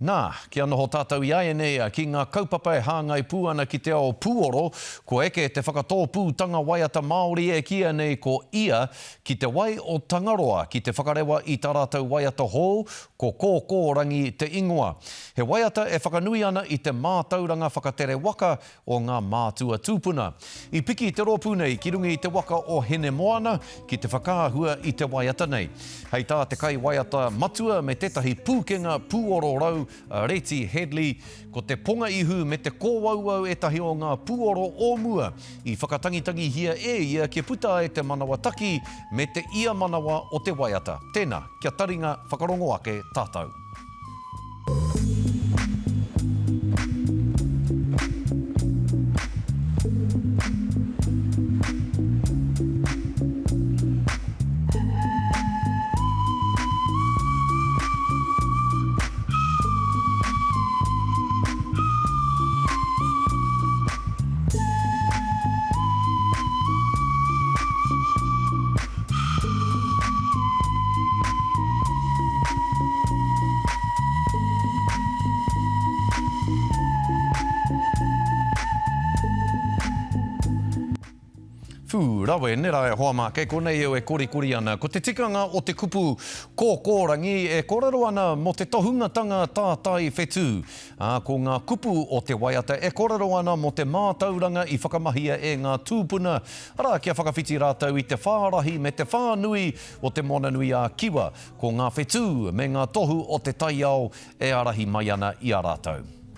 Nā, kia noho tātou iaianei ki ngā kaupapa e hāngai pū ana ki te ao pūoro, kua eke te whakatōpūtanga waiata Māori e kīia nei ko Ia ki te wai o Tangaroa ki te whakarewa i tā rātou waiata hou, ko Kōkōrangi te ingoa. He waiata e whakanui ana i te mātauranga whakatere waka o ngā mātua tūpuna. I piki te rōpū nei ki runga i te waka o Hinemoana ki te whakaahua i te waiata nei. Hei tā te kaiwaiata matua me tētahi pūkenga pūoro rau a Reti Hedley, ko te ponga ihu me te kōauau ētahi o ngā pūoro o mua i whakatangitangihia e ia kia puta ai te manawa taki me te ia manawa o te waiata. Tēnā, kia taringa whakarongo ake tātou. Whū, rawe, nē rā e hoa mā, kei konei au e korikori ana. Ko te tikanga o te kupu kōkōrangi e kōrero ana mō te tohungatanga tātai whetū, ā, ko ngā kupu o te waiata e kōrero ana mō te mātauranga i whakamahia e ngā tūpuna, arā, kia whakawhiti rātou i te whārahi me te whānui o Te Moananui-a-Kiwa, ko ngā whetū me ngā tohu o te taiao e ārahi mai ana i a rātou.